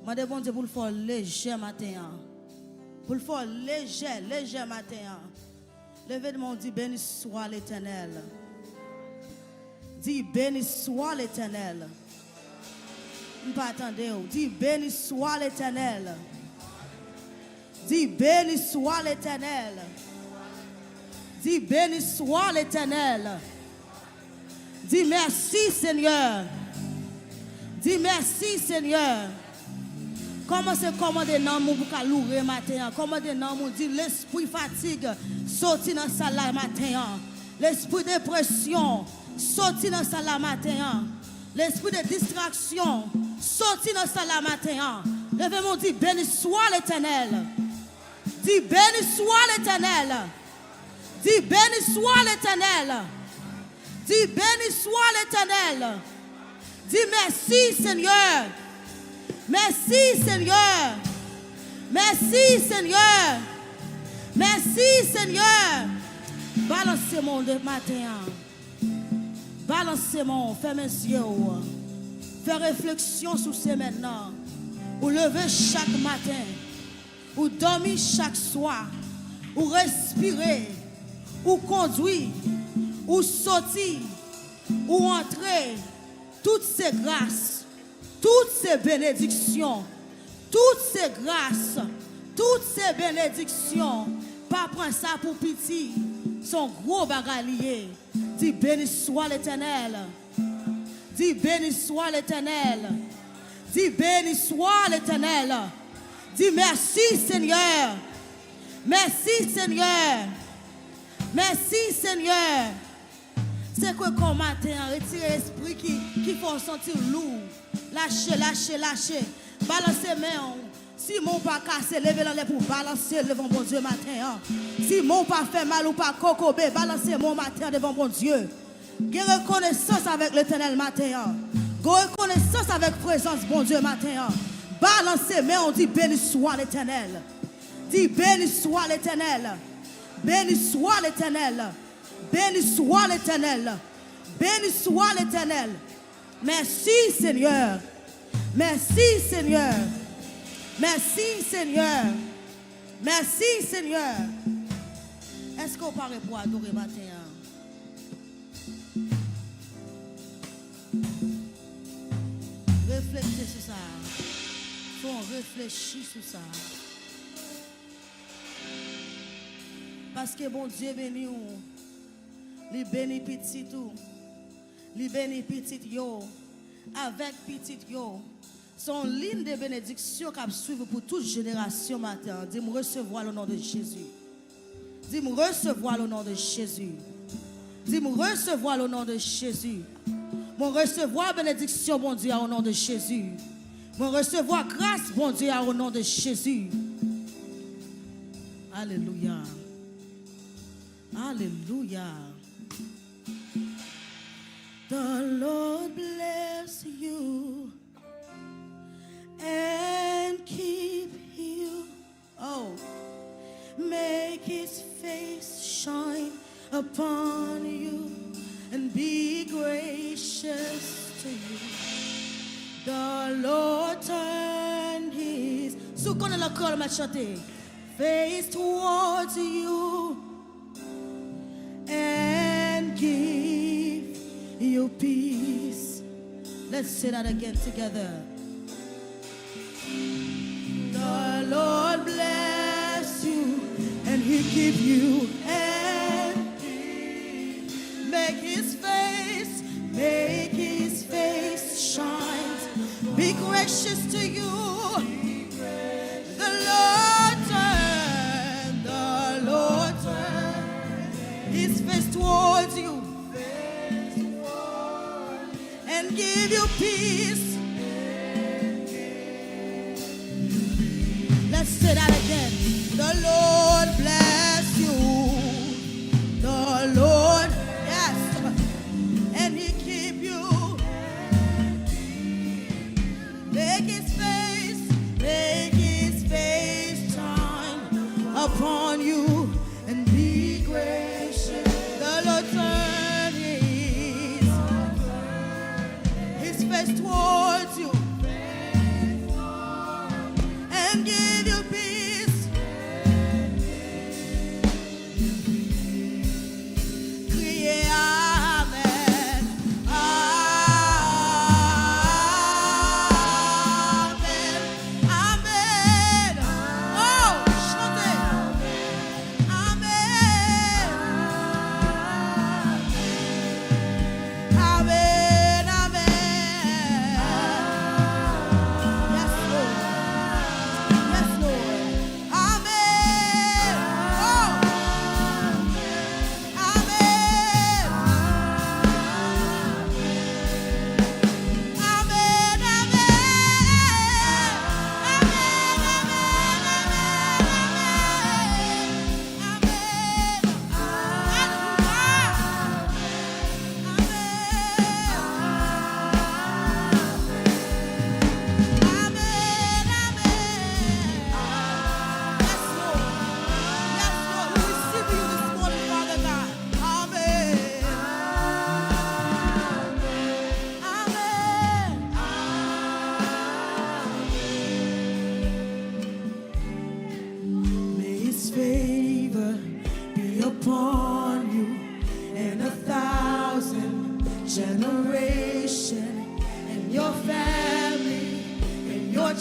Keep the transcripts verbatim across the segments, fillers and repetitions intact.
Mande Bondye pou l fè w lejè maten an. Pou l fè w lejè, lejè maten an. Leve men w, di, Béni soit l'Éternel. Di, Béni soit l'Éternel. M pa tande w. Di, Béni soit l'Éternel. Di, Béni soit l'Éternel. Di, Béni soit l'Éternel. Di, Mèsi, Senyè. Di, Mèsi, Senyè. Kòmanse kòmande nanm ou pou ka loure maten an. Kòmande nanm ou, di, Lespri fatig, soti nan sal la maten an. Lespri depresyon, soti nan sal la maten an. Lespri de distraksyon, soti nan sal la maten an. Leve men w, di, Béni soit l'Éternel. Di, Béni soit l'Éternel. Di, Béni soit l'Éternel. Di, Béni soit l'Éternel. Di, Mèsi, Senyè. Mèsi, Senyè. Mèsi, Senyè. Mèsi, Senyè. Balanse men w de maten an. Balanse men w, fèmen zye w. Fè refleksyon sou semèn nan. Ou leve chak maten. Ou dòmi chak swa. Ou respire. Ou kondwi. Ou soti. Ou antre. Tout se gras. Tout se benediksyon. Tout se gras. Tout se benediksyon. Pa pran sa pou piti. Se yon gwo bagay li ye. Di, Béni soit l'Éternel. Di, Béni soit l'Éternel. Di, Béni soit l'Éternel. Di, Mèsi, Senyè. Mèsi, Senyè. Mèsi, Senyè. Sekwe kò w maten an, retire espri ki, ki fè w santi w lou. Lache, lache, lache. Balanse men w. Si men w pa kase, leve l anlè pou w balanse l devan Bondye maten an. Si men w pa fè mal, ou pa kokobe, balanse men w maten an devan Bondye. Gen rekonesans avèk Letènèl maten an. Gen rekonesans avèk prezans Bondye maten an. Balanse men w, di, Béni soit l'Éternel. Di, Béni soit l'Éternel. Béni soit l'Éternel. Béni soit l'Éternel. Béni soit l'Éternel. Mèsi, Senyè. Mèsi, Senyè. Mèsi, Senyè. Mèsi, Senyè. Èske w pare pou adore maten an? Reflekte sou sa. Fò w reflechi sou sa. Paske Bondye beni w. Li beni pitit ou. Li beni pitit yo. Avèk pitit yo. Se yon liy de benediksyon k ap swiv ou pou tout jenerasyon maten an. Di m, resevwa l o non de Jezi. Di m, resevwa l o non de Jezi. Di m, resevwa l o non de Jezi. Mwen resevwa benediksyon Bondye a o non de Jezi. Mwen resevwa gras Bondye a o non de Jezi. Alelouya. Alelouya. The Lord bless you and keep you. Oh, make his face shine upon you and be gracious to you. The Lord turn his, si w konnen nan kreyòl, m ap chante. Face towards you and give you peace. Let's say that again together. The Lord bless you and he keep you and make his face, make his face shine. Be gracious to you. The Lord turn, the Lord turn his face towards you and give you peace. Let's say that again. The Lord bless you. The Lord, yes, and he keep you. Make his face, make his face shine upon you and be gracious. The Lord turn his, his face towards you.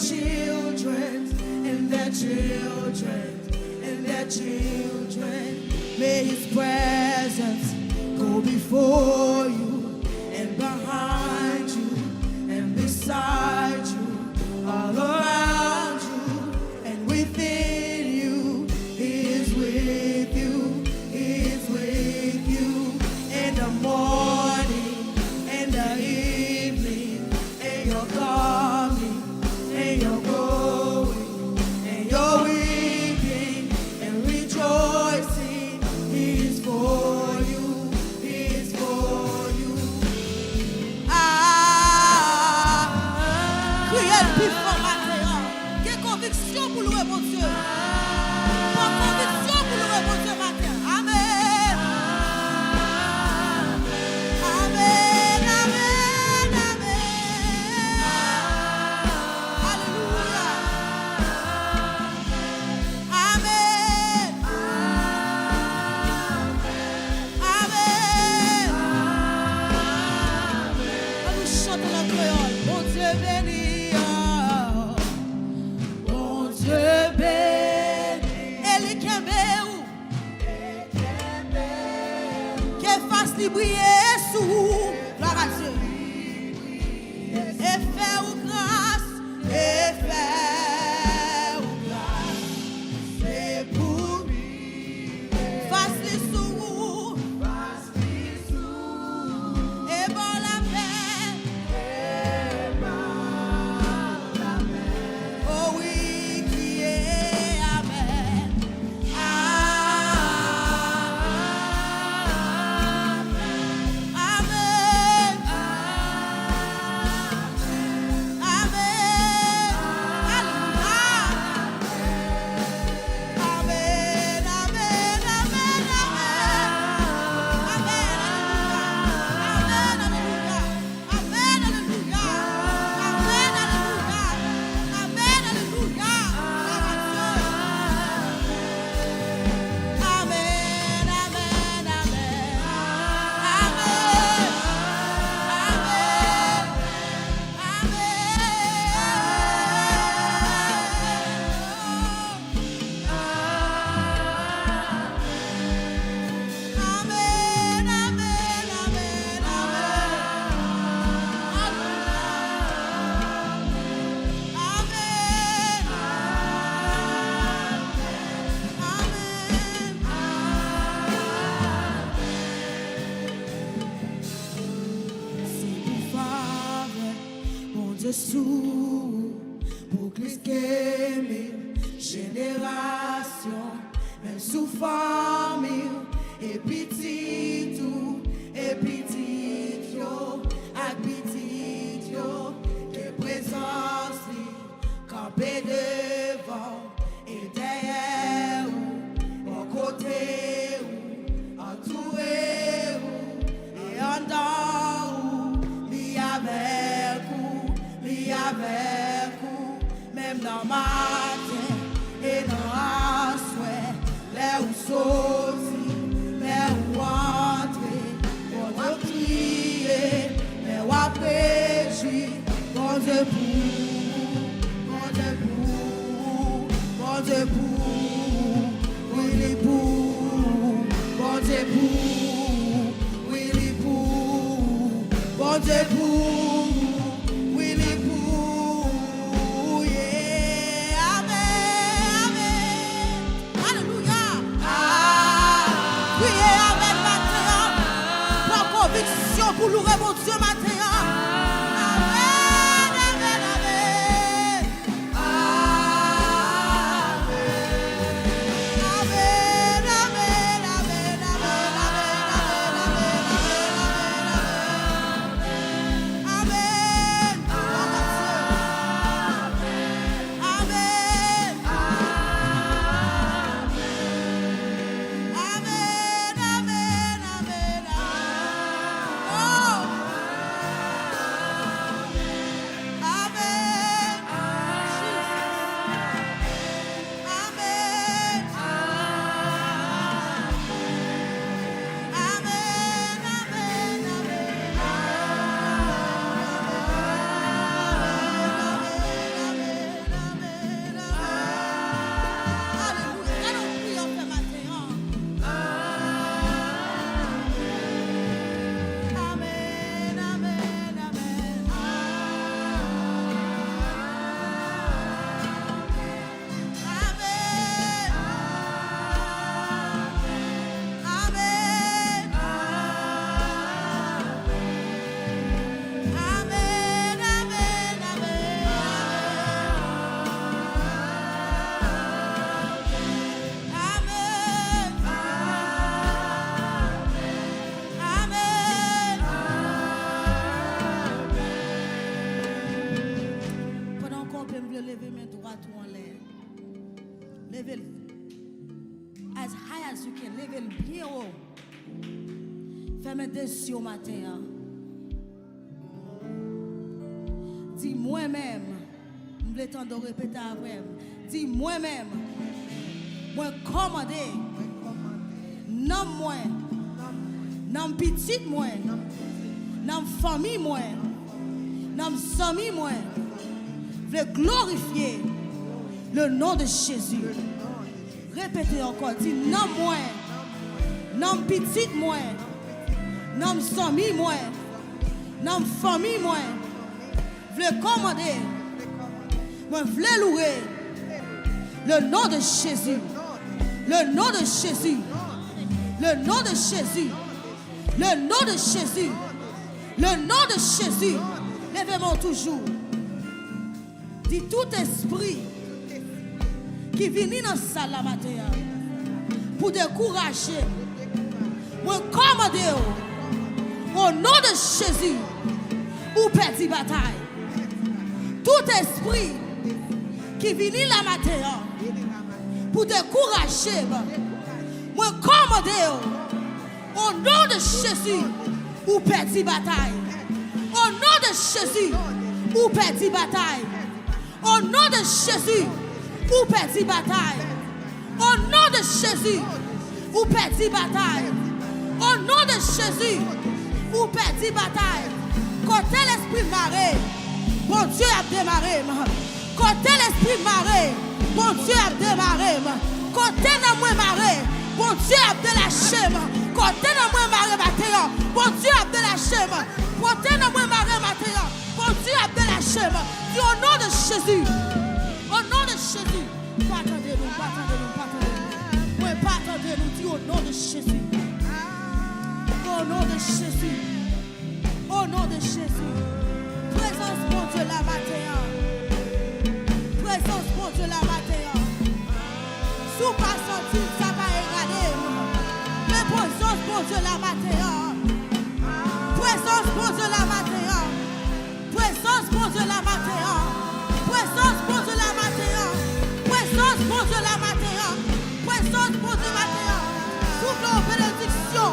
children and their children and their children. May His presence go before you and behind you and beside you, all around you and within you. He is with you, He is with you in the morning, in the evening, and you're coming, and you're going, and you're weeping and rejoicing. He is for you, He is for you. Ah, kriye l pi fò maten an. Gen konviksyon pou louwe Bondye. Pran konviksyon pou louwe Bondye maten an. Amen. Amen, amen, amen. Alelouya. Amen. Amen. Ann nou chante l an kreyòl. Bondye beni, oh. Bondye beni. E li kenbe w. Ke fas li briye sou ou. Glwa a Dye. E fè ou gras. E fè ou gras. Se pou fas li sou ou. E ba w lapè. E ba w lapè. O wi, kriye amèn. Amèn. Amèn. Amèn. Alelouya. Amèn, amèn, amèn, amèn. Amèn, alelouya. Amèn, alelouya. Amèn, alelouya. Amèn, alelouya. Amèn, alelouya. Glwa a Dye. Amèn, amèn, amèn. Amèn. Amèn. Amèn. Amèn, amèn, amèn, amèn. Amèn. Amèn. Amèn. Se pou favè Bondye sou ou, pou plis ke mil jenerasyon, menm sou fanmi w, e pitit ou, e pitit yo, ak pitit yo, ke prezans li kanpe devan w e dèyè ou, bò kote ou, antoure ou e anndan ou. Li avèk ou, li avèk ou, menm nan maten e nan aswè. Lè ou soti, lè ou antre, Bondye kriye, lè w ap rejwi. Bondye pou ou, Bondye pou ou, Bondye pou ou, wi li pou ou. Bondye pou ou, wi li pou ou. Bondye pou ou, wi li pou ou, yeah. Amèn, amèn. Alelouya! Kriye amèn maten an. Pran konviksyon pou louwe Bondye maten an. Amèn, amèn, amèn. Amèn, amèn, amèn. Amèn. Amèn. Amèn, amèn, amèn, amèn. Oh! Tou anlè. Leve l as high as you can. Leve l byen wo. Fèmen de zye w maten an. Di, "Mwen menm." M vle tande w repete avè m. Di, "Mwen menm, mwen kòmande nanm mwen, nanm pitit mwen, nanm fanmi mwen, nanm zanmi mwen vle glorifye le non de Jezi." Repete ankò, di, "Nanm mwen, nanm pitit mwen, nanm zanmi mwen, nanm fanmi mwen vle kòmande, mwen vle louwe le non de Jezi, le non de Jezi, le non de Jezi, le non de Jezi, le non de Jezi." Leve men w toujou. Di, "Tout espri ki vini nan sal la maten an pou dekouraje m, mwen kòmande w, o non de Jezi, ou pèdi batay." Tout espri ki vini la maten an pou dekouraje m, mwen kòmande w, o non de Jezi, ou pèdi batay. O non de Jezi, ou pèdi batay. O non de Jezi, ou pèdi batay. O non de Jezi, ou pèdi batay. O non de Jezi, ou pèdi batay. Kote lespri mare, Bondye ap demare m. Kote lespri mare, Bondye ap demare m. Kote nanm mwen mare, Bondye ap delache m. Kote nanm mwen mare maten an, Bondye ap delache m. Kote nanm mwen mare maten an, Bondye ap delache m. Di, o non de Jezi. O non de Jezi. Pa tande nou, pa tande nou, pa tande nou. Mwen pa tande nou, di, o non de Jezi. O non de Jezi. O non de Jezi. Prezans Bondye la maten an. Prezans Bondye la maten an. Si w pa santi l, sa pa egale m. Men prezans Bondye la maten an. Prezans Bondye la maten an. Prezans Bondye la maten an. Prezans Bondye la maten an. Prezans Bondye la maten an. Prezans Bondye maten an. Si w vle yon benediksyon,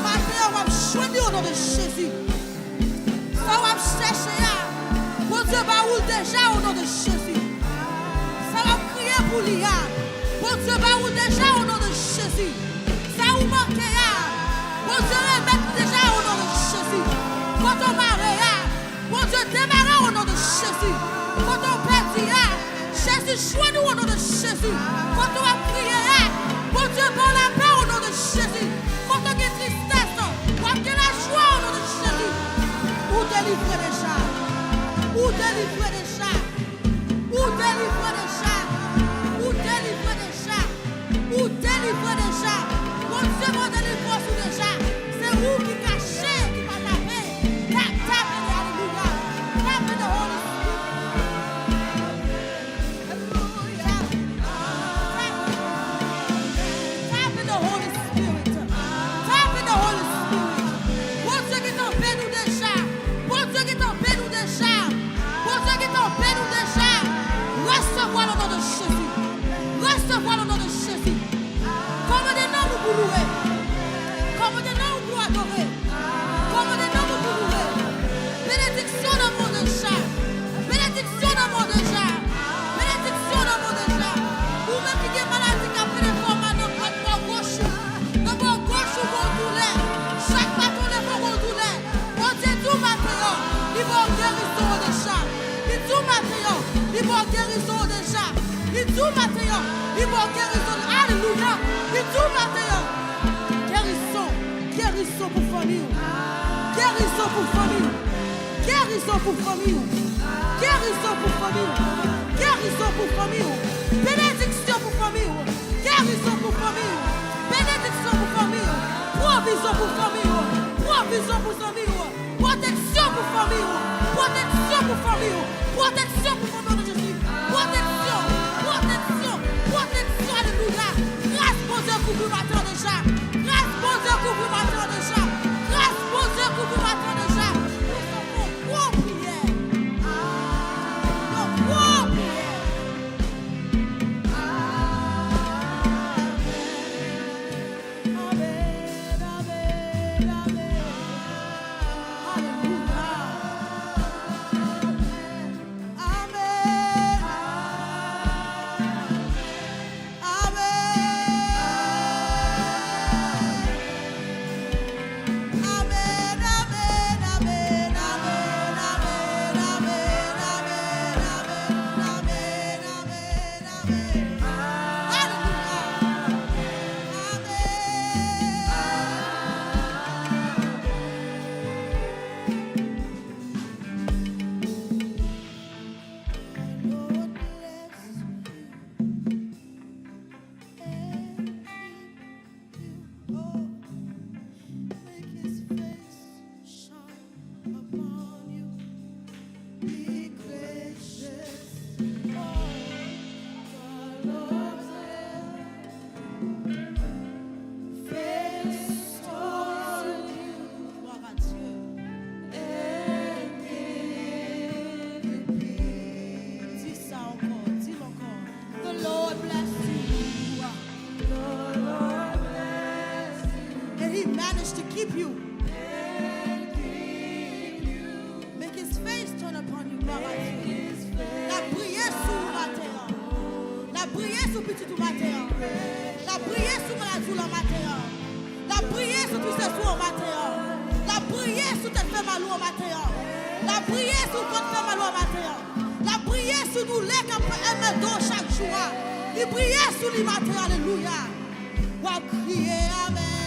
maten an w ap jwenn li o non de Jezi. Sa w ap chèche a, Bondye ba ou l deja o non de Jezi. Sa w ap kriye pou li a, Bondye ba ou l deja o non de Jezi. Sa ou manke a, Bondye remèt li deja o non de Jezi. Kote w mare a, Bondye demare o non de Jezi. Kote w pèdi a, Jezi jwenn ou o non de Jezi. Kote w ap kriye a, Bondye ba w lapè o non de Jezi. Kote w gen tristès, w ap gen lajwa o non de Jezi. Ou delivre deja. Ou delivre deja. Ou delivre deja. Ou delivre deja. Ou delivre deja. Bondye ba w delivrans ou deja. Se ou ki kache, ki pa tape. Tap, tap, alelouya. Tap in the Holy Spirit. Tap, tap, tap in the Holy Spirit. Tap in the Holy Spirit. Bondye gentan beni w deja. Bondye gentan beni w deja. Bondye gentan beni w deja. Resevwa l o non de Jezi. Resevwa l o non de Jezi. Kòmande nanm ou pou louwe. Kòmande nanm ou pou adore. Kòmande nanm ou pou louwe. Benediksyon nan mwen deja. Benediksyon nan mwen deja. Benediksyon nan mwen deja. Ou menm ki gen maladi k ap mennen fè w mal nan bò goch ou. Nan bò goch ou gon doulè. Chak pa t ou leve w gon doulè. Bondye di w maten an, li ba w gerizon an deja. Li di w maten an, li ba w gerizon an deja. Li di w maten an, li ba w gerizon. Alelouya. Li di w maten an, gerizon, gerizon pou fanmi w. Gerizon pou fanmi w. Gerizon pou fanmi w. Gerizon pou fanmi w. Gerizon pou fanmi w. Benediksyon pou fanmi w. Gerizon pou fanmi w. Benediksyon pou fanmi w. Pwovizyon pou fanmi w. Pwovizyon pou zanmi w. Pwoteksyon pou fanmi w. Pwoteksyon pou fanmi w. Pwoteksyon pou fanmi w, Jezi. Pwoteksyon. Pwoteksyon. Pwoteksyon. Alelouya. Gras Bondye kouvri w maten an deja. Gras Bondye kouvri w maten an deja. Gras Bondye kouvri w maten an deja. Yon gwo priyè. Yon gwo priyè. Pitit ou maten an. N ap priye sou maladi w lan maten an. N ap priye sou twistès ou an maten an. N ap priye sou tèt fè mal ou an maten an. N ap priye sou vant fè mal ou an maten an. N ap priye sou doulè k ap enmède w chak jou a. Li priye sou li maten an, alelouya. W ap kriye avè